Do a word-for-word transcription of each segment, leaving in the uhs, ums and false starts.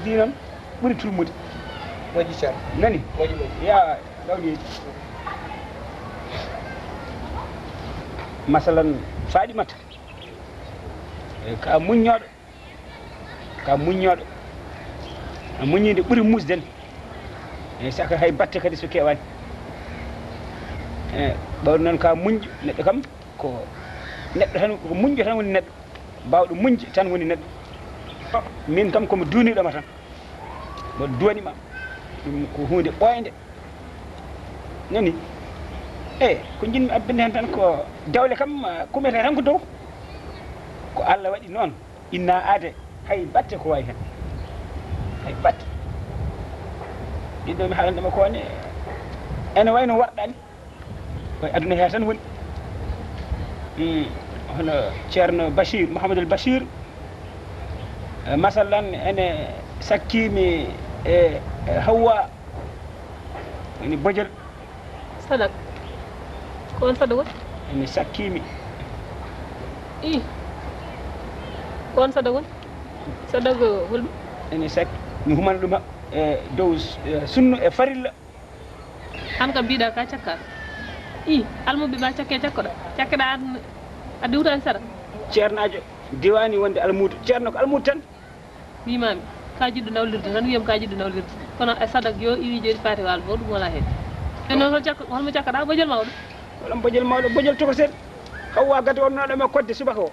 Ɗi noon ɓuri tulmude. Moƴƴi, Ceerno. Nani? Moƴƴi, moƴƴi. Ya, Gawɗi. Masalan, Faɗimata, e, ka muññooɗo, ka muññooɗo. A muññiinde ɓuri musden. E, saka hay batte kadi so kewaani. E, ɓawɗo noon ka muñƴo, neɗɗo kam ko neɗɗo tan, ko muñƴo tan woni neɗɗo. Baawɗo muñde tan woni neɗɗo. Min kam ko mo duuniiɗo ma tan. Mo duwani ma. Ɗum ko huunde ɓooynde. Nani? E, ko njiɗmi abbinde heen tan ko dewle kam, ah, kumete tan ko dow. Ko Allah waɗi noon. Inna aade hay batte ko wayi heen. Hay batte. Ɗiɗo mi haalande ma ko ne. Ene wayno warɗani. Koye aduna he tan woni. Hmm, hono Ceerno Bachir, Mouhamadoul Bachir, eh, masalan, ene sakkimi e, e Hawwa, woni bojel. Sadak. Ko on Sadak woni? Ene sakkimi. I. Ko on Sadak woni? Sadak holɗum? Ene sak-, mi humana ɗum ha-, e dow, e sunna e farilla. An kam mbiɗa ka cakka. I, almuɓɓe ma cakke cakkoɗa. Cakkeɗa an a diwtani sara. Ceernaajo diwani wonde almuudo. Ceerno ko almuudo tan. Mbimami, ka jiɗɗo nawlirde tan, wiyam ka jiɗɗo nawlirde. Kono e Sadak yo iwi joni Fati Wal bo ɗum wala hen. E noon hol cakka, holmo cakkaɗa? Bojel mawɗo? Waɗam bojel mawɗo, bojel tokosel. Hawwa gati wonnoɗo ma kodde subaka o.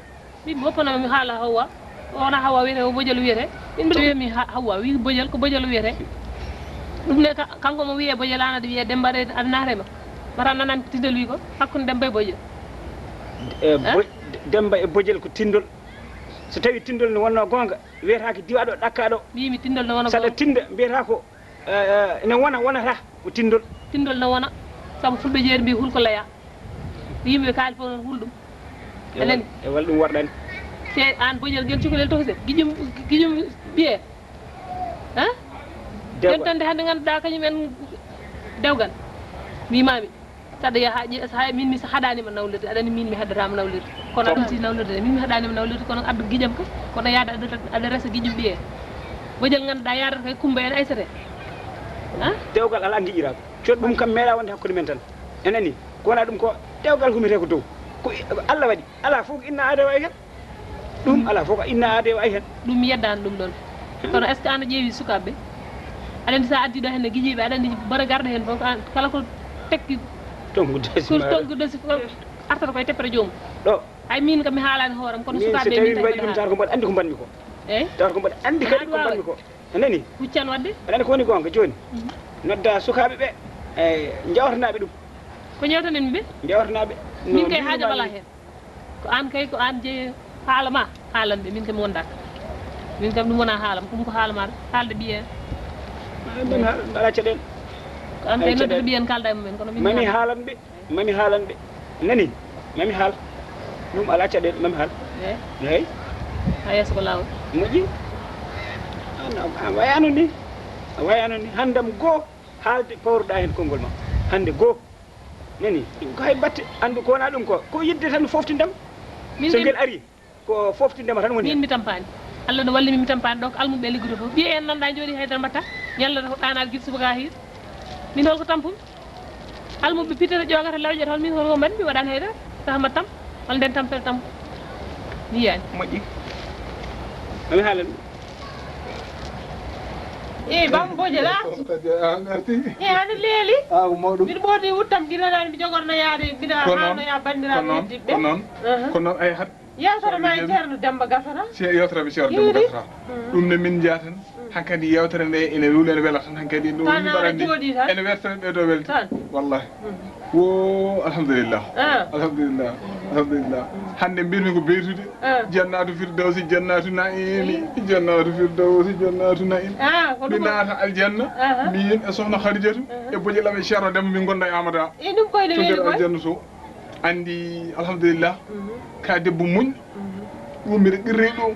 Min mi woppanama mi haala Hawwa. O wona Hawwa wiyete, o Bojel wiyete. Min mbiɗa wiya mi Ha-, Hawwa wi Bojel, ko Bojel wiyete. Ɗum ne ka-, kanko mo wiye Bojel, an aɗa wiye Demba, aɗa, aɗa naate ma. Mata nanan ko Tindol wi ko, hakkunde Demba e Bojel. E, eh? Bo-, Demba e Bojel ko Tindol. So tawi Tindol ne wonno gonga, wiyetake diwaɗo ɗakkaɗo. Mbimi Tindol ne wona gonga. Saɗa Tinda mbiyata ko, eh, eh, ene wona, wonata ko Tindol. Tindol ne wona, sabu fulɓe jeeri mbi hulko laya. Yimɓe kaali fof noon hulɗum. E wal-, enen e wal ɗum warɗani. Se an Bojel ngel cukalel tokosel, giƴum, giƴum ɓiye. Ha? Dewgal. Ƴentande hannde ngannduɗaa kañum en dewgal. Mbimami, saɗa yaha ƴe-, sa, min mi sa haɗanima nawlirde, aɗa anndi min mi haddatama nawlirde. Kono aɗa anndi nawlirde, min mi haɗanima nawlirde, kono addu giƴam ka, kono yaada aɗa, aɗa resa giƴum ɓiye. Bojel ngannduɗaa yaadata kay Kumba en Aysata en. Ha? Dewgal ala giƴirago. Cooɗ ɗum kam meeɗa wonde hakkunde men tan. A nanii? Ko wona ɗum ko dewgal humetee ko dow. Ko i-, Allah waɗi. Alaa fof ko inna aade wayi heen. Ɗum alaa fof ko inna aade wayi heen. Ɗum mi yeddaani ɗum ɗoon. Kono est-ce que aan a ƴeewi sukaaɓe ɓe? Aɗa anndi so a addii ɗo heen e giƴiiɓe, aɗa anndi mboɗo garda heen fof, ko aan kala ko tekki. Tongude si ko ma- tongude si ko artata koye teppere joomum. Ɗo. Hay miin kam mi haalaani hoore am, kono min sukaaɓe so ɓe tawi min mi waɗi ɗum tawata ko mbaɗa anndi ko mbaɗmi ko. Eey? Tawata ko mbaɗa anndi kadi ko mbaɗmi ko. A nanii? Huccan waɗde? Aɗa anndi ko woni goonga jooni? Mhm. Nodda sukaaɓe ɓe, e, njawtanaaɓe ɗum. Ko njawtanen ɓe? Njawtanaaɓe. Min kay haaja mbala heen. Ko aan kay, ko aan jeyi haala ma, haalan ɓe. Min kam mi wondaaka. Min kam ɗum wona haala am, ɗum ko haala ma, haalde ɓiye. Ay, min haala, mbaɗa caɗeele. Ko aan kay noddata ɓiyen kaalda e mumen, kono min mami haalan ɓe. Mami haalan ɓe. Nani? Mami haal. Ɗum alaa caɗeele, mami haal. Eey. Eey. Haa yeeso ko laawol. Moƴƴi. An, a, a wayano ni. A wayano ni. Handam goo haalde pawruɗaa heen konngol ma. Hannde goo. Nani? Ɗum ko hay batte. Anndu ko wona ɗum ko. Ko yidde tan foftindam. So ngel ari. Ko foftindema tan woni. Min mi tampaani. Allah no walli min mi tampaani ɗo ko almuɓe liggoto fof. Ɓiye en nanɗa jooɗi haydara mbatta. Yalla ko ɗaanaade gila subaka hiir. Min holko tampumi? Almuɓe pitata ƴoogata lawƴata hol min holko mbaɗmi waɗaani haydara. Taha mbaɗ tamp. Hol nden tampere tamp. Mi yiyaani. Moƴƴi. Mami haalan. E bam boje la. Kadi an arti. E hano leeli. Aw mawɗum. Mbiɗa ɓoodi wuttam gila nani mi jogorno yaade gila hano ya bandiraɓe heddiɓe. Ko noon. Aha. Ko noon ay hat. Yewtere ma e Ceerno Demba Gasata. Si yewtere ma e Ceerno Demba Gasata. Ɗum ne min njaha tan. Hankadi yewtere nde ene luula ene wela tan hankadi ɗum. Tan aɗa jooɗi tan. Ene wertana ɓe ɗo welti. Tan. Wallahi. Wo alhamdulillah. Ah. Alhamdulillah. Alhamdulillah. Hannde mbirmi ko beytude. Ah. Jannatu firdawsi, jannatu naimi. Jannatu firdawsi, jannatu naimi. Ah, ko ɗum. Mi naata aljanna. Aha. Min e sohna Khadijatu. Aha. E boje lam e Ceerno Demba min gonda e Amada. E ɗum koy ne weeli koy. Aljanna to. Anndi, alhamdulillah, ka debbo muñ. Ɗum mbiɗa qirri ɗum.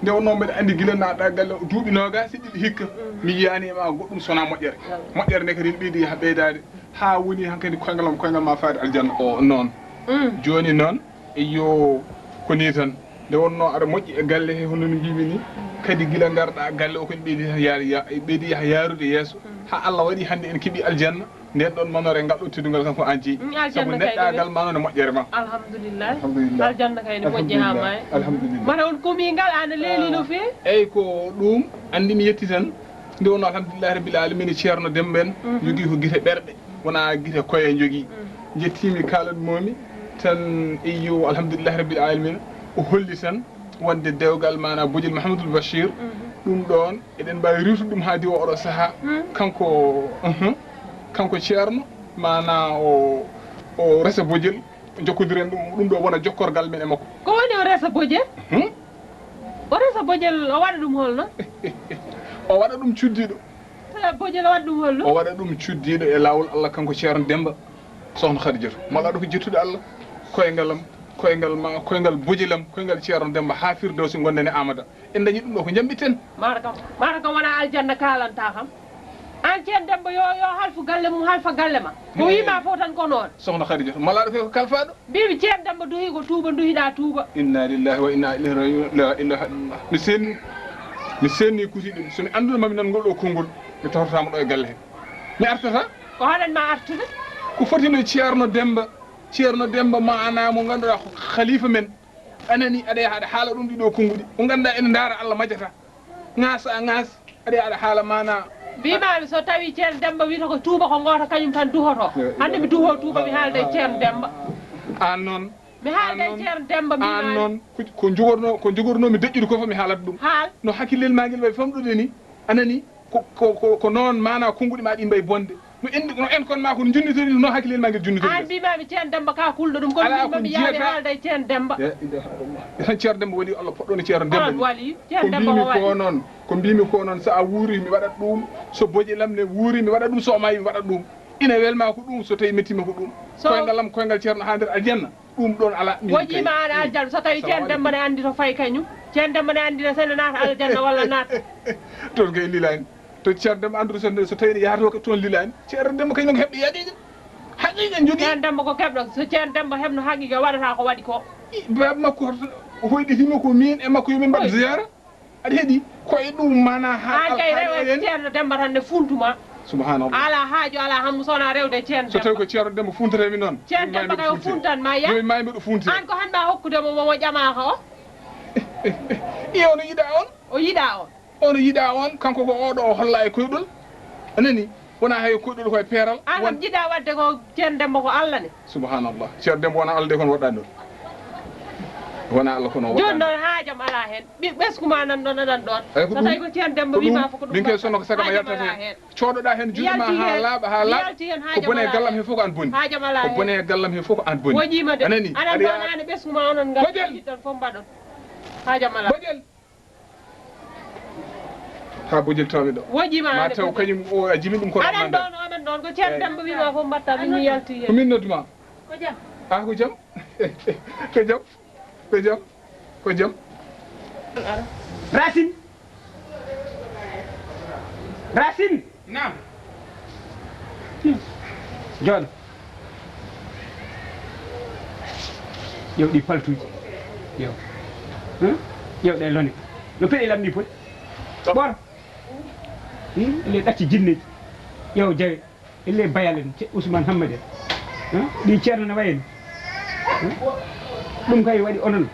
Nde wonno mbiɗa anndi gila naɗa galle o duuɓi noogaas e ɗiɗi hikka. Mi yiyaani e ma goɗɗum sona moƴƴere. Moƴƴere nde kadi ɓeydi yaha ɓeydaade. Haa woni hankadi koyngal am, koyngal ma faade aljanna o noon. Jooni noon, e yo ko ni tan. Nde wonno aɗa moƴƴi e galle he, hono no mbimi ni. Kadi gila ngarɗa galle o, ko en ɓeydi yaha, ya-, ɓeydi yaha yaarude yeeso, haa Allah waɗi hannde en keɓi aljanna. Nden ɗon manoore ngal ɗo teddungal kanko an jeyi. Mm, aljanna. Sabu kay, neɗɗaagal ma noon e moƴƴere ma. Alhamdulillah. Alhamdulillah. Aljanna kay ne moƴƴi haa maayi. Alhamdulillah. Mara on komi ngal ana leeli no feewi. Eyi, ko ɗum anndi mi yetti tan. Nde wonno alhamdulillahi rabbil alamina, Ceerno Demba en jogii ko gite ɓerɗe, wona gite koye jogii. Njettiimi kaalan moomi tan, eyyo, alhamdulillahi rabbil alamina. O holli tan wonde dewgal maana Bojel Mahamadul Bachir, ɗum ɗoon eɗen mbaawi riiwtude ɗum haa diwa oɗo sahaa. Kanko, uhum, kanko Ceerno maana o, o resa Bojel, jokkodiren ɗum, ɗum ɗo wona jokkorgal men e makko. Ko woni o resa Bojel? Hmm? O resa Bojel, o waɗa ɗum holno? O waɗa ɗum cuddiiɗo. Resa Bojel, o waɗa ɗum holno? O waɗa ɗum cuddiiɗo e laawol Allah, kanko Ceerno Demba, Sohna Khadijatu. Mala ɗo ko jettude Allah, koyngalam, koyngal ma, koyngal Bojelam, koyngal Ceerno Demba, haa Firdawsi ngonden e Amada. En dañi ɗum ɗo ko njamɓiten. Mara kam, mara kam wona aljanna kaalanta kam. An Ceerno Demba yo, yo halfu galle mum, halfa galle ma. Ko wiima fof tan ko noon. Sohna Khadijatu, malaaɗo kay ko kalfaaɗo. Mbimi Ceerno Demba duhi ko tuuba, duhiɗa tuuba. Inna lillahi wa inna ilayhi rajiun. La ilaha illallah. Mi senni, mi senni kusiɗo. So mi annduno mami nan ngol ɗo konngol, mi tawtataama ɗo e galle he. Mi artata. Ko hoɗen ma artude? Ko fotino Ceerno Demba. Ceerno Demba maana mo ngannduɗaa ko khalifa men. Anani, aɗa yaha aɗa haala ɗum ɗiɗo konnguɗi. Mo ngannduɗaa ene ndaara Allah majata. Ŋaasa, ŋaas, aɗa yaha aɗa haala maana. Mbimami so tawi Ceerno Demba wiyata ko tuuba ko gooto kañum tan duhoto. Hannde mi duho tuuba mi haalda e Ceerno Demba. Aan noon. Mi haalda e Ceerno Demba mbimami. Aan noon, ko, ko jogorno, ko jogornomi deƴƴude ko fof mi haalata ɗum. Haal. No hakkillel ma ngel wayi famɗude ni. Anani, ko, ko, ko, ko noon maana konnguɗi ma ɗi mbayi bonde. No en, no en kon ma ko junnitori, no hakkillel ma ngel junnitori. An mbimami Ceerno Demba ka kulɗo ɗum, kono mbimami yaade haalda e Ceerno Demba. La ilaha illallah. Tan Ceerno Demba wali Allah poɗɗo ni Ceerno Demba. Kono wali Ceerno Demba ko wali. Ko mbimi ko noon, ko mbimi ko noon, so a wuuri mi waɗat ɗum, so boƴe lam ne wuuri mi waɗat ɗum, so o maayi mi waɗat ɗum. Ina welma ko ɗum, so tawi mettima ko ɗum. Koyngal lam, koyngal Ceerno haa nder aljanna. Ɗum ɗon alaa. Min woƴiima kay. Aan aljanna, so tawi Ceerno Demba ne anndi to fayi kañum. Ceerno Demba ne anndi ne sene naata aljanna walla naata. Toon kay lilaani. To Ceerno Demba anndude so, so tawi ne yahatoo ko toon lilaani. Ceerno Demba kañum ko heɓɗo yaqiiqa. Haqiiqa jogii. Ceerno Demba ko keɓɗo. So Ceerno Demba heɓno haqiiqa waɗata ko waɗi ko. I, baaba makko hoyɗitiima ko miin e makko yo min mbaɗ ziyaara. Aɗa heɗi? Ko e ɗum mana ha an kay rewe Ceerno Demba tan ne funtuma. Subhanallah. Ala haaju, ala hammu, so wona rewde Ceerno Demba. So tawi ko Ceerno Demba funtata mi noon. Ceerno Demba kay o funtan ma ya. Yo maayi mbiɗo funti. An ko han ma hokkude mo mo ƴamaka o. Iyo, no yiɗa on? O yiɗa on. Ono yiɗa on, kanko ko oɗo o holla e koyɗol. A nani? Wona hay koyɗol ko e peeral. An kam jiɗa wadde ko Ceerno Demba ko Allah ne. Subhanallah. Ceerno Demba wona Allah de kono waɗɗani ɗon. Wona Allah kono waɗɗani. Joni noon haajam ala hen. Ɓi ɓesgu ma nan ɗon anan ɗon. Ay, ko so tawi ko Ceerno Demba wima fof ko ɗum. Min kay sonno ko sagama yaltata hen. Coɗoɗa hen juuɗe ma ha laaɓa ha laaɓa. Ko bone e gallam he fof ko an boni. Haajam ala hen. Ko bone e gallam he fof ko an boni. Woƴima de. A nani? Anan ɗon an e ɓesgu ma onon ngal jiɗɗon fof mbaɗon. Haajam ala. Bojel. Ha Bojel tawmi ɗo. Woƴima ma taw kañum o a jimi ɗum kono aɗan ɗon, aɗan ɗon ko Ceerno Demba wima fof mbatta min mi yalti hen. Ko min nodduma. Ko jam? Ah, ko jam? Ko jam? Ko jam? Ko jam? Racine. Racine. Naam. Jooɗo. Ƴeew ɗi paltuuji. Ƴeew. Hum? Ƴeew ɗe lone. No peɗe lamɗi poti? Ɓor. Hum? Le ɗacci jinneji. Ƴeew jawe. Elle bayal en, ce-, Ousmane Hammadi en. Hum? Ɗi ceerno no wayi en. Hum? Ɗum kay waɗi onon.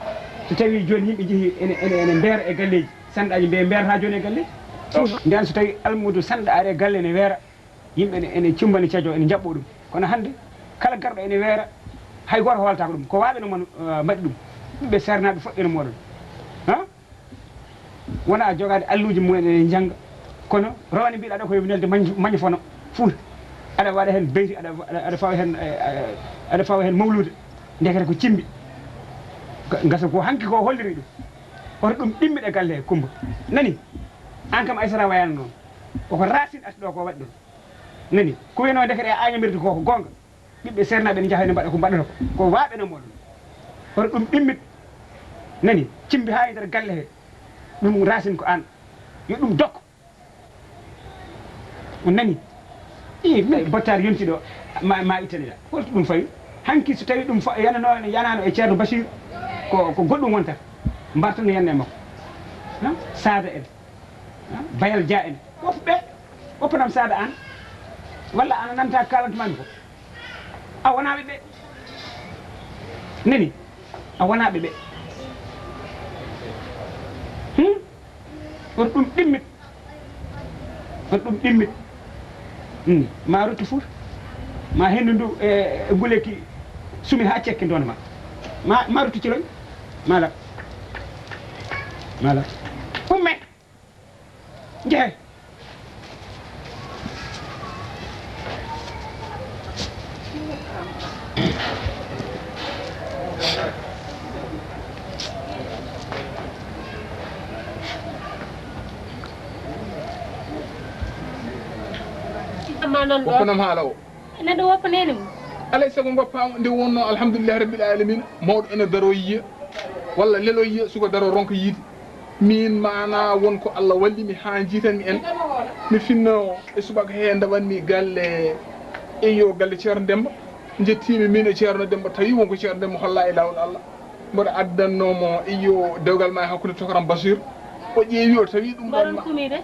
So tawi jooni yimɓe jehi ene, ene, ene mbeera e galleeji. Sanɗaaji mbe mbeerata jooni e galleeji. Nde an so tawi almuudo sanɗa ari e galle ene weera. Yimɓe ene, ene cumbani cajo, ene njaɓɓo ɗum. Kono hannde, kala garɗo ene weera, hay gooto hooltaako ɗum. Ko waaɓe no mon, eh, mbaɗi ɗum. Ɓiɓɓe seernaaɓe fof ene mooɗon. Ha? Wona jogaade alluuji mumen ene njannga. Kono rawane mbiɗa ɗo ko yo nelde mañ-, maño fono Fuuta. Aɗa waɗa heen beyti, aɗa, aɗa, aɗa fawa heen, eh, eh, aɗa fawa heen mawluude. Ndekete ko cimbi. Ga-, gasa ko hanki ko holliri ɗum. Hoto ɗum ɗimmiɗe galle he Kumba. Nani? Aan kam Aysata wayano noon. Koko Racine arti ɗo ko waɗi ɗum. Nani? Ko wiyano ndekete e Agnam Berdi ko, ko goonga. Ɓiɓɓe seernaaɓe ne njaha ne mbaɗa ko mbaɗata ko. Ko waaɓe no moɗon. Hoto ɗum ɗimmit. Nani? Cimbi haa e nder galle he. Ɗum Racine ko aan. Yo ɗum dok. On nani? Ii, mais battaar yonti ɗo, ma, ma ittane ɗa. Holto ɗum fawi? Hanki so tawi ɗum fa-, yanano, yanano e Ceerno Bachir, ko, ko goɗɗum wontata. Mbartono yanno e makko. Saada en, Bayal Dia en, woɓɓe ɓe, woppanam Saada aan, walla aan a nanta ko kaalantu maa mi ko? A wonaa ɓe ɓe. Nani? A wonaa ɓe ɓe. Hmm? On ɗum ɗimmit. On ɗum ɗimmit. Hmm. Ma ruttu fuut. Ma henndu ndu e, e nguleyki sumi haa cekke ndona ma. Ma, ma ruttu ciloñ. Mala. Mala. Umme. Njehe. Woppanam haala o. Neɗɗo woppa neene mum. Alay sago ngoppaama nde wonnoo, alhamdulillahi rabbil alamina, mawɗo ene daroo yiya, walla leloo yiya, suka daroo ronka yiide. Miin maanaa won ko Allah walli mi haa njiitanmi en. Mi finnoo e subaka hee, ndawanmi galle, eyyo, galle Ceerno Demmba. Njettiimi miin e Ceerno Demmba, tawi won ko Ceerno Demmba hollaa e laawol Allah. Mboɗo addannoo mo, eyyo, dewgal ma e hakkunde Tokaram Basiir. O ƴeewi, o tawi ɗum ɗoon. Mbaɗon ma kumiiɓe?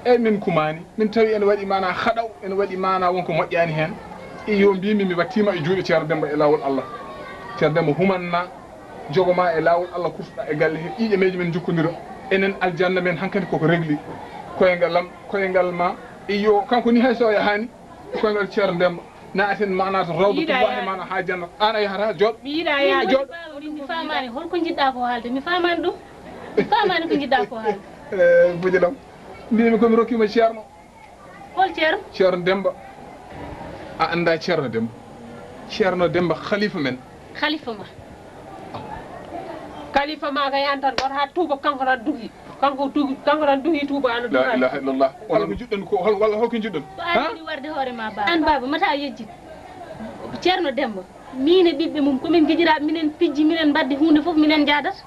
Eey, min kumaani. Min tawi ene waɗi maanaa haɗaw, ene waɗi maanaa won ko moƴƴaani heen. Eyyo, mbiimi mi wattiima e juuɗe Ceerno Demmba e laawol Allah. Ceerno Demmba humanna, jogo ma e laawol Allah, kursuɗaa e galle he, ƴiiƴe meeje men njokkondira. Enen aljanna men hankadi koko regli. Koyngal am, koyngal ma. Eyyo, kanko ni hay so o yahaani, koyngal Ceerno Demmba. Naaten maanaa to rawdatullahi maanaa haa jannat. Aan a yahata, jooɗ. Mi yiɗaa yaade. Jooɗ. Mi faamaani hol ko njiɗɗaa ko haalde. Mi faamaani ɗum. Mi faamaani ko njiɗɗaa ko haalde. Eh, Bujinam. Mbiimi ko mi rokkiima Ceerno. Hol Ceerno? Ceerno Demmba. A anndaa Ceerno Demmba? Ceerno Demmba, khalifa men. Khalifa ma? Khalifa ma kay, an tan, woto haa tuuba, kanko tan duhi. Kanko duhi, kanko tan duhi tuuba, ana duha. La ilaha illallah. Onon ko njiɗɗon ko, hol, walla hol ko njiɗɗon? Ko an yiɗi warde hoore ma, baaba. An, baaba, mata a yejjit Ceerno Demmba. Miin e ɓiɓɓe mum, ko min giƴiraaɓe, minen pijji, minen mbaddi huunde fof, minen njaadata.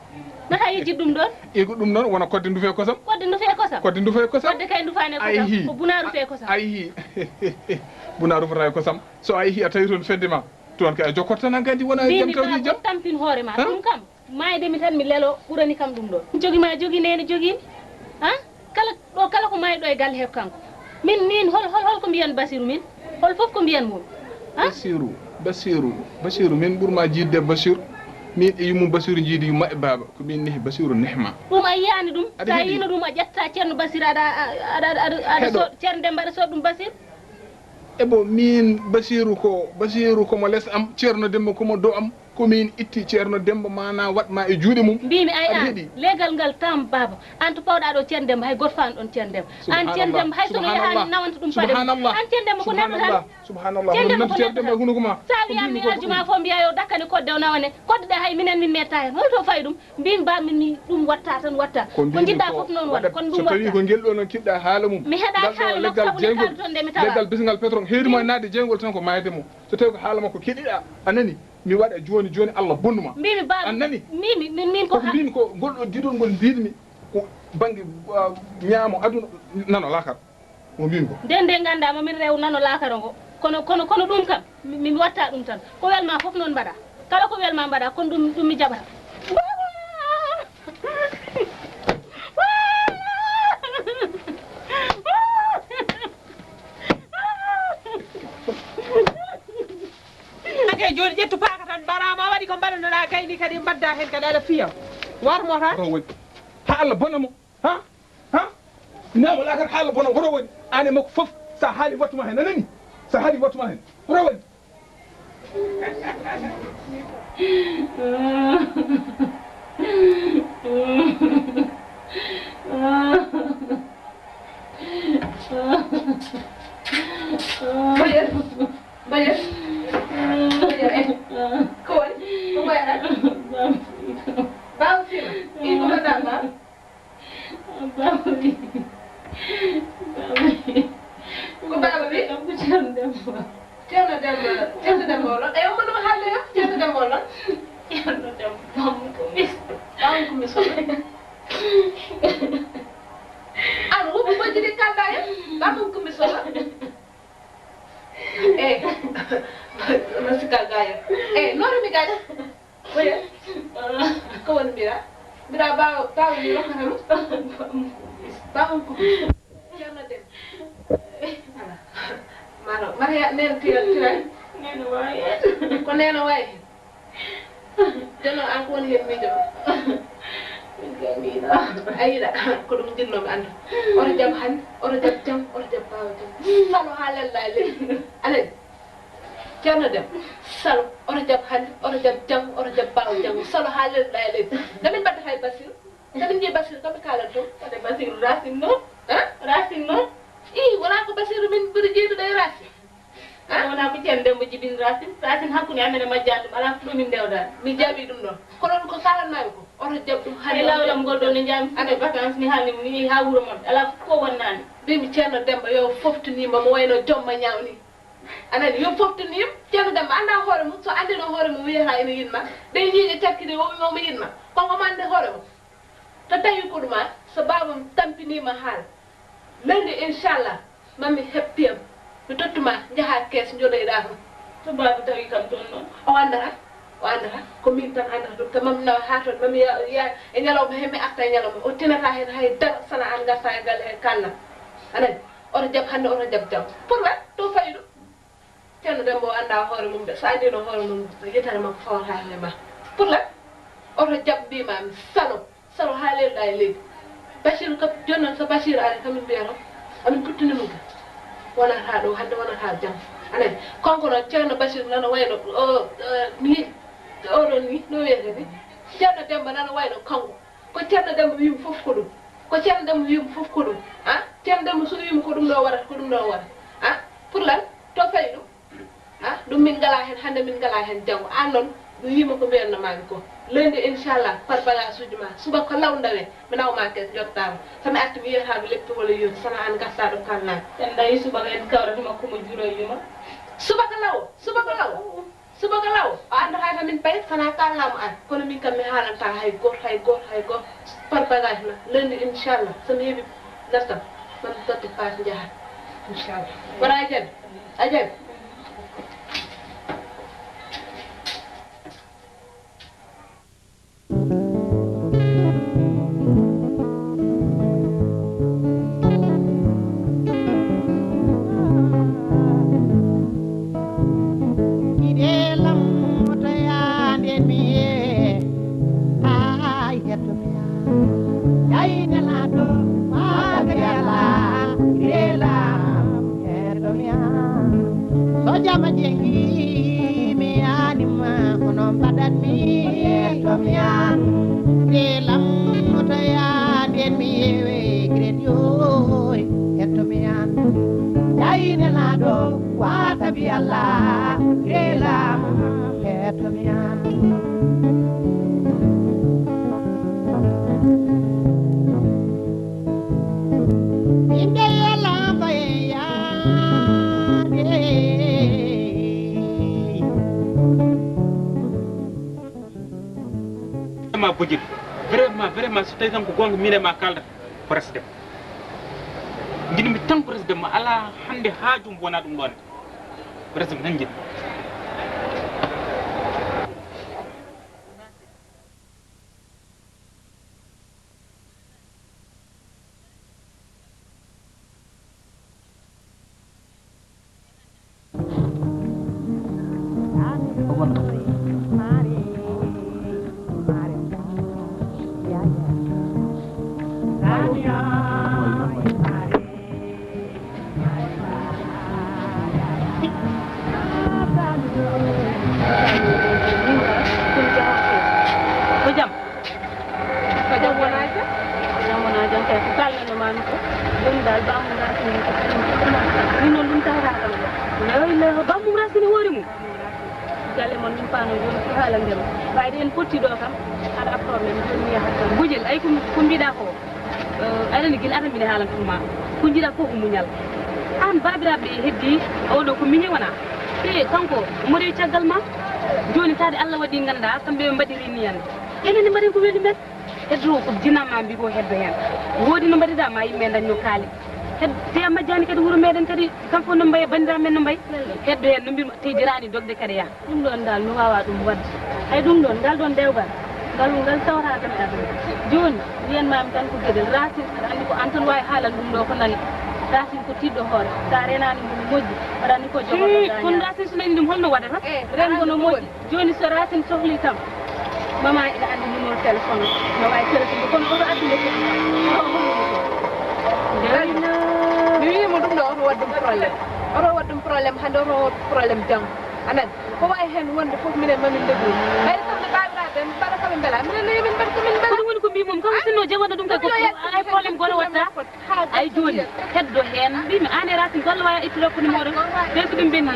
Mata yejjit ɗum ɗoon. E ko ɗum noon wona kodde ndufe e kosam. Kodde ndufe e kosam? Kodde ndufe e kosam. Kodde kay ndufaani e kosam. Ayhi. Ko bunaa rufe e kosam. Ayhi. Bunaa rufata e kosam. So a yehi a tawi toon fedde ma, toon kay a jokkoto tan, hankadi wona jam tawdi jam. Mbiimi, baaba, tampin hoore ma. Han? Ɗum kam, maayde mi tan mi lelo, ɓurani kam ɗum ɗoon. Jogi ma jogi, neene jogi mi. Han? Kala ɗo, kala ko maayi ɗo e galle he ko kanko. Min, min, hol, hol, hol ko mbiyan Basiru min? Hol fof ko mbiyan mum? Ha? Basiru, Basiru, Basiru, min ɓurma jiidde Basiru. Min e yummum Basiru jiidi yumma e baaba. Ko min nehi Basiru nehma. Ɗum a yiyaani ɗum? Aɗa heɗi? Sa yiino ɗum a ƴetta Ceerno Basiru aɗa, aɗa, aɗa, aɗa, aɗa Heɗo. So-, Ceerno Demmba aɗa sood ɗum Basiru? E bo min Basiru ko, Basiru ko mo les am, Ceerno Demmba ko mo dow am. Ko min itti Ceerno Demmba maanaa waɗ ma e juuɗe mum. Mbiimi ay. Aɗa an, heɗi? Leegal ngal tam, baaba. An to pawɗaa ɗo Ceerno Demmba, hay gooto faani ɗoon Ceerno Demmba. An Ceerno Demmba, hay so no yahaani nawanta ɗum paɗe mum. Subhanallah. An Ceerno Demmba ko nanata? Subhanallah. Subhanallah. Ceerno Demmba ko nanata? Ceerno Demmba e hunuko ma. Sa wiyan mi arjuma fof mbiya yo dakkani kodde o nawane. Kodde ɗe hay minen min metta heen. Hol to fayi ɗum? Mbiimi ba min mi ɗum watta tan watta. Ko njiɗɗaa fof noon waɗa. Kono ɗum watta. So tawi ko ngel ɗo noon kiɗɗaa haala mum. Mi heɗaaki haala makko, sabu nde kaalduɗon nde mi tawaa. Leggal bisngal pétrole heedi mo e naatde jeyngol tan ko maayde mo. So tawi ko haala makko keɗiɗaa, a nani? Mi waɗa jooni jooni, Allah bonnu ma. Mbiimi, baaba, a nani? Mbiimi, min, min ko koko ha- mbiimi ko ngol ɗo diɗol ngol mbiɗmi ko bannge, ah, ñaamo aduna, nano laakara. Ko mbiimi ko. Nden nde nganndaa ma min rew nano laakara ngo. Kono, kono, kono ɗum kam, mi, mi watta ɗum tan. Ko welma fof noon mbaɗa. Kala ko welma mbaɗa, kono ɗum, ɗum mi jaɓata. Ake jooni ƴettu paaka tan mbaɗaama, a waɗi ko mbaɗanoɗaa kay ni kadi mbadda heen kadi aɗa fiya. War mo tan. Hoto woɗɗi. Haa Allah bona mo. Ha? Ha? Ñaamo laakara haa Allah bona. Hoto woɗɗi. Aan e makko fof, sa haali wattu ma heen, a nani? Sa haali wattu ma heen. Hoto woɗɗi. Mbayal, mbayal, mbayal, eh. Ko woni? Ko mbayal? Baaba Fiima. Ii, ko mbaɗɗaa, baaba? Baaba wi. Baaba wi. Ko baaba wi? Kanko Ceerno Demmba. Ceerno Demmba, Ceerno Demmba o lo-, e, omo ɗum haalde yo, Ceerno Demmba o lo-. Ceerno Demmba, bamum ko mis. Bamum ko mis o lo. An, woɓɓe bojji ɗi kalɗa hen, bamum ko mis o lo. Eh, no sikka gaayo. Eh, no rumi gaayo? Oya. Ko woni mbiɗa? Mbiɗa ɓaawo, ɓaawo mi rokkata mo. Ɓaawo ko. Ceerno Dem. Maro, Mariya, neen tira, tira. Neen wayi. Ko neen wayi. Jono an ko woni heen miijo ma? Min kay miijo. A yiɗa, ko ɗum njiɗnoomi anndu. Oto jaɓ hannde, oto jaɓ jam, oto jaɓ ɓaawo jam. Salo haa lella e leydi. Anen. Ceerno Dem, salo, oto jaɓ hannde, oto jaɓ janngo, oto jaɓ ɓaawo janngo, salo haa lelɗa e leydi. Nde min mbaɗata hay Basiru, nde min njii Basiru, kam mi kaalan toon. Wonde Basiru Racine noon, ah? Racine noon. Ii, wonaa ko Basiru min ɓuri jiidude e Racine. Ah? Wonaa ko Ceerno Demba jibini Racine, Racine hakkunde amen e majjaa ɗum, alaa ko ɗum min ndewdaa. Mi jaɓii ɗum ɗoon. Kono ko kaalanmaami ko, oto jaɓ ɗum hannde. E laawol am ngol ɗoo nde njaami fuɗɗude vacances, mi haalni mo, mi yehi haa wuro maɓɓe, alaa fof ko wonnaani. Mbiimi Ceerno Demba yo foftinii mbo, mo wayno Jomma Ñaaw nii. A nanii, yo foftinii mo. Ceerno Demba anndaa hoore mum, so anndiino hoore mum wiyata ina yiɗ ma. Ɗe ñiiƴe cakkiti o wii omo yiɗ ma. Kanko omo anndi hoore mum. So tawii ko ɗum, so baaba mum tampinii ma haala. Lundi, inchallah, ma mi heɓ piyam. Mi tottu ma, njahaa kees, njoɗoyɗaa kam. So baaba tawi kam toon noon? O anndata, o anndata. Ko miin tan anndata ɗum. Te ma mi nawa haa toon, ma mi ya-, ya-, e ñalawma heen, mi arta e ñalawma. O tinataa heen hay dara, sana aan ngartaa e galle hee kaalnaa. A nanii? Oto jaɓ hannde, oto jaɓ janngo. Pour lan? To fayi ɗum? Ceerno Demba o anndaa hoore mum de. So anndiino hoore mum, yettere makko fawataa e ma. Pour lan? Oto jaɓ, mbiimaami, salo, salo haa lelɗa e leydi. Basiru kam, jooni noon so Basiru arii, ko min mbiyata? Amin kuttini mum kam. Wonata ɗo hannde, wonata janngo. A nanii? Kanko noon, Ceerno Basiru nana wayno, o, o, mi yiɗi, oɗon ni, no wiyetee ni? Ceerno Demba nana wayno kanko. Ko Ceerno Demba wiyi mo fof ko ɗum. Ko Ceerno Demba wiyi mo fof ko ɗum. Ah? Ceerno Demba so wiyi mo ko ɗum ɗo waɗata, ko ɗum ɗo waɗata. Ah? Pour lan? To fayi ɗum? Ah? Ɗum min ngalaa heen hannde, min ngalaa heen janngo. Aan noon, mi wiyi ma ko mbiyanno maa mi ko. Lundi, inchallah, par bagage uji ma. Subaka law ndawee, mi nawa ma kees, njottaa ma. So mi arti, mi yiyata mi leppi walla yonti, sana aan ngartaa ɗo kaalnaa mi. En ndawi subaka en kawrata makko mo juuroy yuma. Subaka law, subaka law. Subaka law, o anndataa to min payi, sanaa kaalnaa mo aan. Kono min kam mi haalantaa hay gooto, hay gooto, hay gooto. Par bagage ma, lundi, inchallah, so mi heɓii ngartam, ma mi totte paas njahaa. Inchallah. Kono a jaɓi? A jaɓi? Giɗelam motoya nden mi ye ay hetto mi ya ay nelaɗo faaka yala giɗelam hetto mi ya so jama jengi mi anima kono mbaɗat mi hetto mi ya giɗelam motoya nden mi yewe giɗen yoy hetto mi ya ay nelaɗo Wa sabi Allah, gelam, heto mi an. Inde Yalla mbaye yaade. Vraiment, Bojel, vraiment, vraiment, so tawi tan ko goonga, min e ma kaaldata, ko resde ma. Njiɗmi tan ko resde ma, alaa hannde haaju mbo wonaa ɗum ɗoon. Ko resde ma tan njiɗmi. Ko jam? Ko jam wonaa jam? Ko jam wonaa jam kay, ko kaalnanoo maa mi ko. Jooni daal, baamu Racine ko kañum. Min noon, ɗum tawataa kam. Laa ilaaha, baamu Racine hoore mum. Galle mon min paano jooni ko haala ndema. Ɓayde en potti ɗo kam, alaa problème, jooni mi yahat kam. Bojel, ay ko, ko mbiɗa ko, eh, aɗa anndi gila ata mbiɗa haalantuma. Ko njiɗa fof ko muñal. Aan baabiraaɓe heddi, oɗo ko miñi wona. E kanko, omo rewi caggal ma. Jooni taade Allah waɗi ngannduɗaa, kamɓe ɓe mbaɗiri ni hannde. Enen ne mbaɗen ko weli men. Heddo ko dina ma mbi ko heddo heen. Woodi no mbaɗiɗaa ma yimɓe dañno kaali. Hed-, te a majjaani kadi wuro meɗen kadi, kam fof no mbayi, banndiraaɓe men no mbayi. Heddo heen no mbirmi, te jiraani dogde kadi yaa. Ɗum ɗoon daal mi waawaa ɗum waɗde. Hay ɗum ɗoon, ngal ɗoon dewgal. Ngal, ngal tawata kam e aduna. Jooni, mbiyan maami tan ko geɗel. Racine, aɗa anndi ko aan tan waawi haalande ɗum ɗo ko nani. Racine ko tiiɗɗo hoore. So a reenaani mo no moƴƴi, aɗa anndi ko jogoɗo kono dañaa. Racine so nani ɗum, holno waɗata? Eh, reengo no moƴƴi. Jooni, so Racine sohli kam, mama ina anndi numéro téléphone o. No waawi téléphone, kono oto addu le. Mi wiimo ɗum ɗo, oto waɗ ɗum problème. Oto waɗ ɗum problème hannde, oto waɗ problème janngo. A nani? Ko wayi heen wonde fof minen ma min ndeglu. Hayre kam ɓe baabiraaɓe ɓe mbaɗa ko ɓe mbela. Minen ne yo min mbaɗ ko min mbela. Kono woni ko mbiimum kam, sinno jam waɗa ɗum kay ko ay problème goto watta. Ay jooni heddo heen, mbiimi aan e Racine golle waawi ittude ko numéro. Ɓe ko ɓe mbenni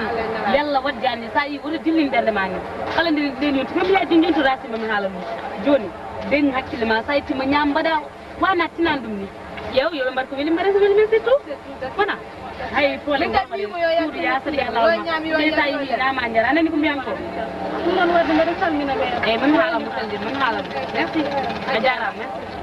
yalla waɗ jaani, so a yii woto dillin ɓernde ma ni. Kala nde nde yonti kam mi yaji jonto Racine ma mi haala ɗum. Jooni, deñ hakkille ma, so a ittima ñaam mbaɗa. Wa nattinan ɗum ni. Yew, yo ɓe mbaɗ ko weli mbaɗa so weli men surtout. Wona? Hay problème. Min kadi wiimo yo yaltu suudu yaasa de Allah. Yo ñaam, yo yaltu. Sa yi ñaama njara. Anani ko mbiyan ko? Ɗum noon waɗde mbaɗa salmina ɓe. Eyyi, min haala mo salde, min haala mo. Merci. A jaaraama, merci.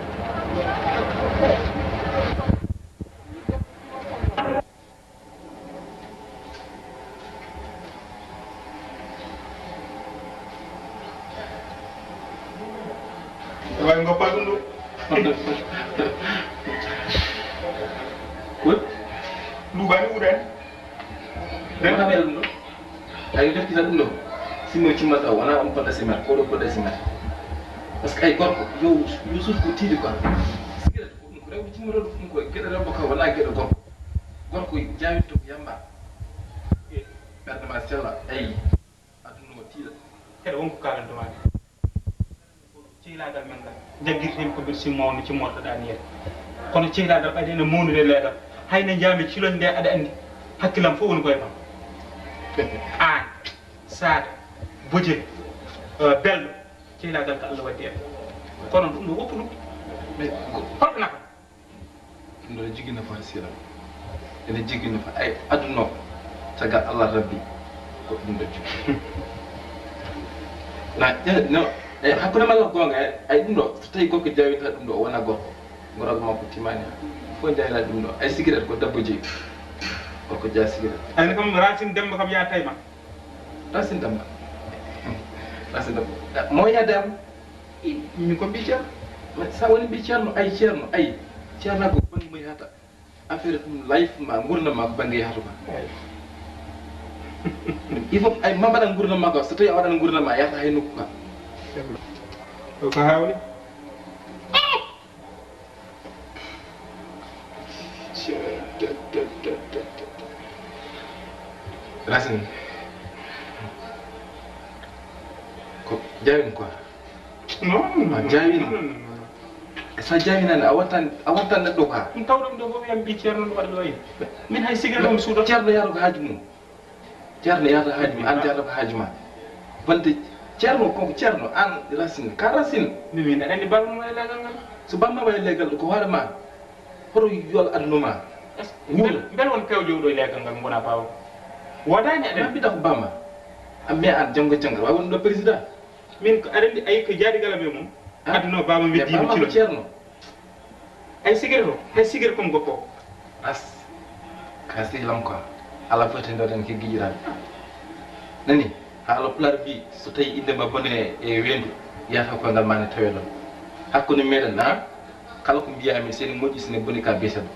Waawi ngoppa ɗum ɗo. Kul? Luubaani wuudaani. Wona ɗum ɗo. Ay, defti tan ɗum ɗo. Simo cimmata o, wona ɗum poɗɗa simat, ko ɗo poɗɗa simat. Parce que ay gorko, yo, yo suuf ko tiiɗi quoi. Sigira ko ɗum ko rewɓe cimmata ɗum ko geɗe rewɓe ko wona geɗe gorko. Gorko jaawitto ko yamba. E ɓernde ma sella, ay. Aduna o tiiɗa. Kadi won ko kaalanto ma. Ceylaagal men ngal, jaggirten ko mbiɗa simma wonno cimmortoɗaa ni yetta. Kono ceylaagal ɓayde ene mawnude leegal. Hay nde njaami cilon nde aɗa anndi, hakkillam fof woni koye ma. Aan, Saada, Bojel, eh, Belɗo, ceylaagal ko Allah waddi en. Kono ɗum ɗo woppu ɗum. Holko nafa? Ɗum ɗo ne jogii nafaade sira. Ene jogii nafa ay aduna o. Caggal Allah Rabbi ko ɗum ɗo jogii. Na, ƴe-, no, e hakkunde ma e goonga, e, ay ɗum ɗo, so tawi gorko jaawita ɗum ɗo, o wona gorko. Ngoroogo makko timaani, fof jaawita ɗum ɗo. Ay sigaret ko debbo jeyi. Gorko jeya sigaret. Ay, kam Racine Demba kam yaa tawi ma. Racine Demba. Racine Demba. Mo yaa dem. I, min ko mbi Ceerno. Mais sa woni mbi Ceerno, ay Ceerno, ay. Ceerno ko bannge mo yahata. Affaire ɗum life ma, ngurdam ma ko bannge yahata ma. Ay. Il faut ay ma mbaɗa ngurdam ma ko, so tawi a waɗana ngurdam ma, yahata hay nokku ka. Ɗo ko hawni? Racine. Ko jaawin quoi. Non, non, non. A jaawino. Non, non, non, non. So a jaawinaani, a wattan, a wattan neɗɗo quoi. Ɗum tawɗo ɗum ɗo fof wiyam ɓii Ceerno no waɗa ɗo e. Min hay sigaret ɗum suuɗo. Ceerno yahata ko haaju mum. Ceerno yahata haaju mum, aan jahata ko haaju ma. Wonde Ceerno ko Ceerno, aan Racine, ka Racine. Min, min aɗa anndi baaba mum waɗa leegal ngal. So baaba ma waɗa leegal ko hoore ma. Hoto yol aduna ma. Wuuro. Mbel, mbel won pewjo ɗo e leegal ngal ngona baaba? Woodaani aɗa anndi. Mbiɗa ko baaba ma. Mais aan janngo janngo, waɗa won ɗo président. Min ko aɗa anndi, ayi ko jaadigal am e mum. Ah, aduna o baaba mi mais diimi baaba ma ko cilo. Ceerno. Ay sigiri to, hay sigiri kon goppo. As, ka sehlam quoi. Ala foti nder en ke giƴiraɓe. Nani, haala pular bi, so tawi inde ma bone e weendu, yata ko ngal mane tawe ɗon. Hakkunde meɗen, ha? Kala ko mbiyami, sene moƴƴi, sene boni ka besen.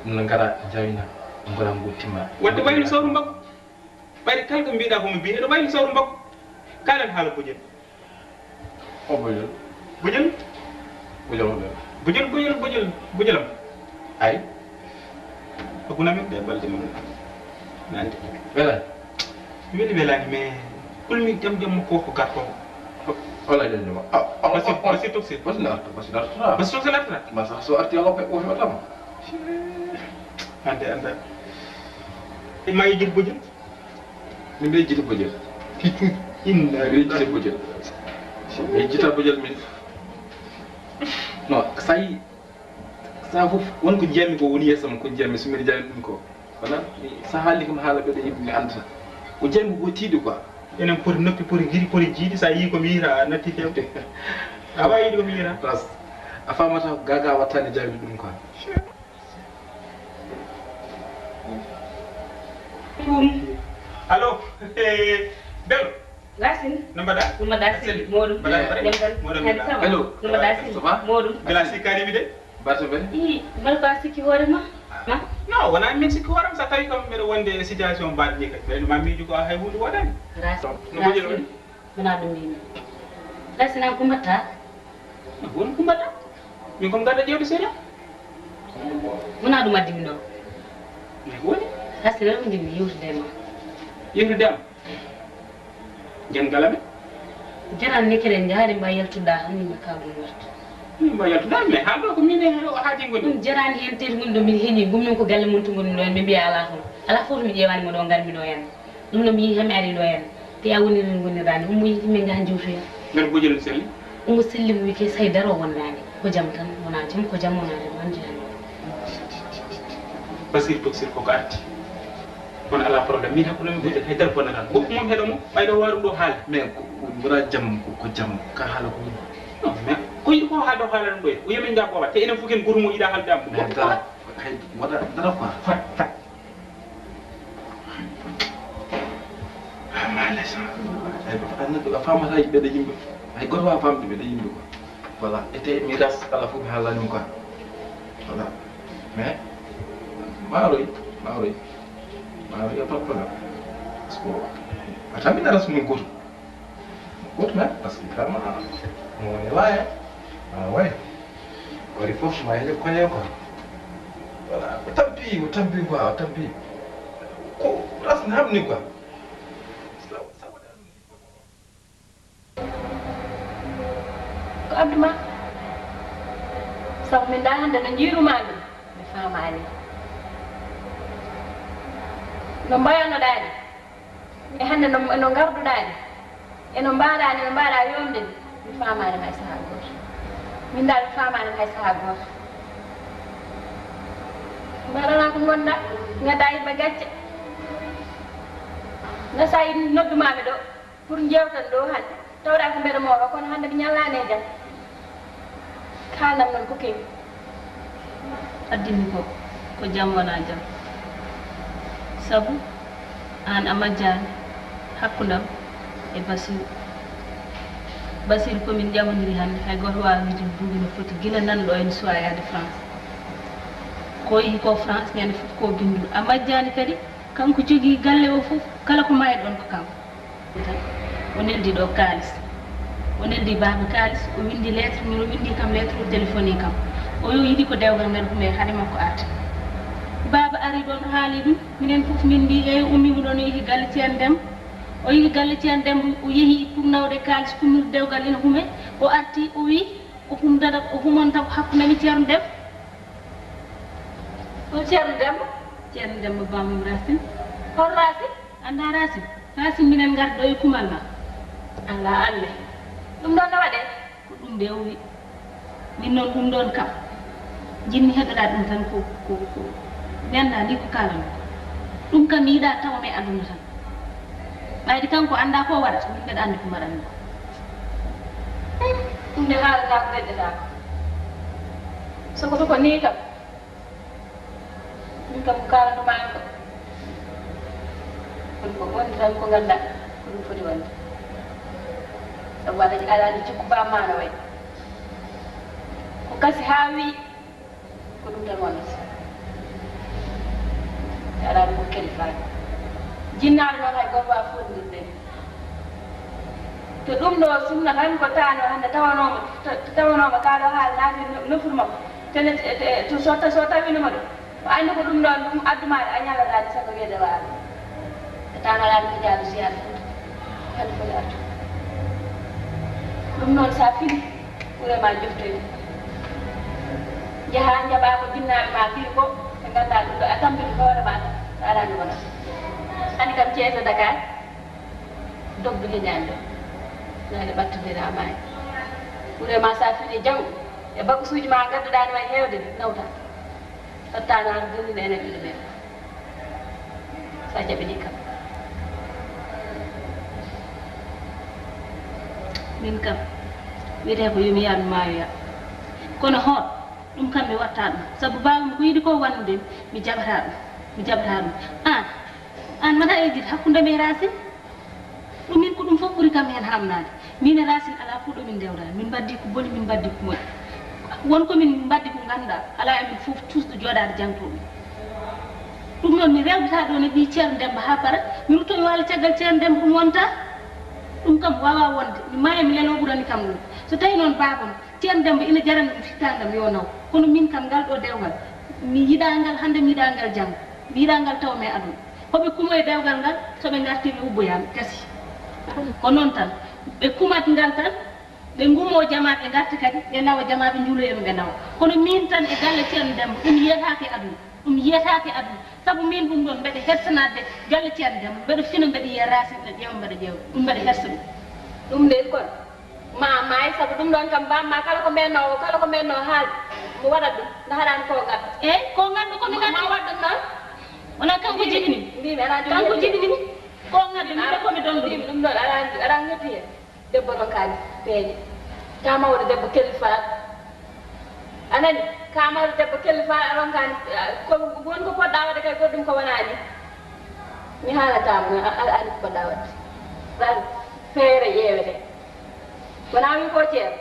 Ɗum no ngara jawina, ngora ngu timma. Wadde wayno sawru mbakko. Ɓayri kala ko mbiɗa ko mo mbiɗa, no wayno sawru mbakko. Kalen haala bojel. O bojel. Bojel? Bojel o ɓe. Bojel, bojel, bojel, bojelam. Ay. Ko kuna min ɓe balɗe min. Nande. Wela. Weli welani, mais kulmi jam jam ko ko garto. Wala jam jam. Ah, ah, basi, ah, ah. Basi toxi. Basi narta, basi narta. Basi toxi narta. Masa so arti ala pe o watama. Ande, ande. E mayi jil bojel. Min mbiɗa yiɗi bojel. Inna. Mbiɗa yiɗi bojel. Mbiɗa yiɗi bojel min. No, sa yi, sa fof, won ko njiyami ko woni yeeso am, ko njiyami, so mbiɗa jawi ɗum ko. Wala, sa haali kam haala ɓeɗe yimɓe mi andata. Ko njiyami ko tiiɗi quoi. Enen poti noppi, poti giri, poti jiiɗi, sa yii ko mi yiyata, a natti few. A wawi yiide ko mi yiyata. Ras, a famata ko gaga wattani jawdi ɗum quoi. Allo, Bello. Racine. No mbaɗa? No mbaɗa, Sidi? Moɗum. Mbaɗa, mbaɗa. Jam tan. Moɗum, mbaɗa. Hello. No mbaɗa, Sidi? Moɗum. Mbela sikkaani mi de. Mbaɗa so mbaɗa? Ii, mbaɗa ko a sikki hoore ma? Ma? Non, wonaa min sikki hoore am, so tawii kam mbeɗa wonde e situation mbaɗa ni kadi. Mbeɗa ma miijo ko hay huunde woodaani. Racine. No mbaɗi? Racine. Wonaa ɗum mbiymi. Racine, an ko mbaɗta? Won ko mbaɗa? Min ko mi garɗo ƴeewde sérieux. Wonaa ɗum addi mi ɗo. Woni? Racine, ɗum addi mi yewtude e ma. Yewtude am? Jan gala men? Jarani ne kere njaari mba yaltuɗa han, min mba ka gum wartu. Min mba yaltuɗa, mais haalɗo ko min e haajingol. Ɗum jarani hen, teti woni ɗo min heñi, gum min ko galle mon to ngonmi ɗo, en ɓe mbiya ala toon. Ala fof to mi ƴeewani mo ɗo, ngarmi ɗo en. Ɗum no mi yihi hami ari ɗo en. Te a woni ren woni rani, ummo yihi min njaha jewtoya. Ngar bojel selli? Ummo selli mo wike say daro wonani. Ko jam tan, wona jam, ko jam wona jam, an jiyani. Basir to sir ko ko arti. Kono alaa problème, min hakkunde men gotel, hay dara bonnataa. Goppu mum heɗo mo, ɓayɗo waaru ɗo haala. Mais ko, ko wona jam, ko, ko jam, ka haala ko woni. Non, mais ko yiɗi ko haalde o haala ɗum ɗo, o yemin ngaa booba, te enen fof ken goto mo yiɗa haalde am. Mais dara, hay, wona dara quoi. Fat, fat. Ah, ma laisse. Ay, annabi, a faamata yimɓe de yimɓe. Hay goto waawa faamde ɓe de yimɓe quoi. Voilà, ete mi ras, ala fof mi haalani mo quoi. Voilà. Mais, maaroy, maaroy. Maaroy, y a pas de problème. Parce que, a tamina ras min goto. Goto men, parce que vraiment, mo woni la, hein. Ah, ouais. Wari fof ma heɗe koye quoi. Voilà, o tampi, o tampi quoi, o tampi. Ko ras ne hamni quoi. Ko addu ma? Sabu min da hannde no njiiru-maa mi, mi faamaani. No mbayano-ɗaa ni, e hannde no, no ngardu-ɗaa ni, e no mbaɗa ni, no mbaɗa yomde ni, mi faamaani hay sahaa gooto. Min da mi faamaani hay sahaa gooto. Mbaɗana ko ngonɗa, ngadda yimɓe gacce. Na sayi noddu-maa mi ɗo. Pour njeewtan ɗo hannde, tawɗaa ko mbeɗa mooɓa, kono hannde mi ñallaani e jam. Kaalnam noon ko kewi. Addimi ko, ko jam wonaa jam. Sabu aan a majjaani hakkunde am e Basiru. Basiru ko min ƴamondiri hannde, hay gooto waawaa wiide duuɓi no foti, gila nan ɗo en suwaa yaade France. Ko o yehi ko France, ñande fof ko binndol. A majjaani kadi, kanko jogii galle o fof, kala ko maayi ɗoon ko kanko. Tan, o neldi ɗo kaalis. O neldi baaba kaalis, o windi lettre, min o windi kam lettre, o téléphoné kam. O yo yiɗi ko dewgal ngal hume hade makko arta. Baaba ari ɗon haali ɗum, minen fof min mbi, "Eey, o ummiima ɗon, o yehi galle Ceerno Demba." O yehi galle Ceerno Demba, o yehi pour nawde kaalis, pour dewgal ina hume. O arti, o wi, o humdata, o humanta ko hakkunde mi Ceerno Demba. Ɗum Ceerno Demba? Ceerno Demba, bammum Racine. Hol Racine? Anndaa Racine? Racine minen ngardi ɗo e kumal ma. Alla, Alla. Ɗum ɗon no waɗee? Ko ɗum de o wi. Min noon ɗum ɗon kam, jinmi heɗoɗaa ɗum tan ko, ko, ko. Mi anndaa ni ko kaalanmi. Ɗum kam mi yiɗaa tawa mi aduna tan. Ɓayde kanko anndaa ko waɗata, min mbeɗa anndi ko mbaɗanmi. Ɗum de haalata ko ɓeddata ko. So ko, so ko ni kam. Min kam ko kaalatnoo maa ko, ko ɗum ko woni tan ko nganndaa ko ɗum foti wonde. Sabu aɗa, aɗa anndi jikku baaba maa no wayi. Ko kasi haa wiyi ko ɗum tan wonata. Aɗa anndi ko kadi faati. Jinnaaɓe noon hay gooto waawaa fotndirde. To ɗum ɗo sunna tan ko taano hannde tawanooma, to, to tawanooma kaa ɗo haala naati no-, nofuru makko. Tene, te, te, to so, so tawino mo ɗo, o anndi ko ɗum ɗoon ɗum addu maa ɗo a ñallataani sago wiyeede waalo. E taano aɗa anndi ko jaadu siyaasa fof. Hannde foti artu. Ɗum noon so a fini, ɓure ma joftoy. Njahaa njaɓaa ko jinnaaɓe ma fii ko, ɓe nganndaa ɗum ɗo a tampiti hoore ma tan, so alaa nde wonata. Anndi kam Cees e Dakar. Dogdu heñaande, naane ɓattondira maani. Ɓure ma sa fini janngo, e bakusuuji ma ngadduɗaa no wayi heewde, nawta. Tottaano an dillina enen ɓiɗɗo men. Sa jaɓini kam. Min kam, wiyetee ko yo mi yahdu maayoya. Kono hoor, ɗum kam mi watta ɗum. Sabu baaba mi ko yiɗi ko wannude mi, mi jaɓata ɗum. Mi jaɓata ɗum. Aan, aan mbaɗa e yiɗde hakkunde men e Racine? Ɗum min ko ɗum fof ɓuri kam heen haamnaade. Min e Racine alaa fof ɗo min ndewra. Min mbaɗdi ko boni, min mbaɗdi ko moƴƴi. Won ko min mbaɗdi ko ngannduɗaa alaa e min fof tuusɗo jooɗaade jangtoo ɗum. Ɗum noon mi rewdata ɗo ne ɓii Ceerno Demmba haa para, mi rutto mi waala caggal Ceerno Demmba, ɗum wonta. Ɗum kam waawaa wonde. Mi maaya mi leloo ɓurani kam ɗum. So tawii noon baabam Ceerno Demmba ina jarani ɗum fittaandam yo naw. Kono min kam ngal ɗo dewgal mi yiɗaa ngal hannde, mi yiɗaa ngal janngo, mi yiɗaa ngal tawa mi e aduna. Ko ɓe kumo e dewgal ngal, so ɓe ngartii ɓe ubboyaa mi gasi. Ko noon tan, ɓe kumat ngal tan, ɓe ngumo jamaa ɓe ngarta kadi, ɓe nawa jamaa ɓe njuuloya ɗum ɓe nawa. Kono min tan e galle Ceerno Demmba, ɗum yiyataake e aduna, ɗum yiyataake e aduna. Sabu min ɗum ɗoon mbeɗa hersanaade galle Ceerno Demmba, mbeɗa fina mbeɗa yiya Racine, mbeɗa ƴeewa mbeɗa ƴeewa, ɗum mbeɗa hersana. Ɗum nde kon. Ma maayi, sabu ɗum ɗoon kam bamma kala ko mennoo, kala ko mennoo haalde, mo waɗat ɗum, nde haɗaani ko ngadda. Eey, ko ngadda ko mi ngadda. Ma waɗ ɗum noon. Wonaa kanko jibini? Mbimi alaa jogii. Kanko jibini mi? Ko ngadda mi de ko mi donndo. Mbimi ɗum ɗoon alaa, alaa ngati heen. Debbo ronkaani peeje. Ka mawɗo debbo kelli faal. A nani? Ka mawɗo debbo kelli faal a ronkaani, eh, ko woni ko poɗɗaa waɗde kay goɗɗum ko wonaa ni. Mi haalata mo, a, a, a, ani ko poɗɗaa waɗde. Ɗan feere ƴeewete. Wonaa wi ko ceer.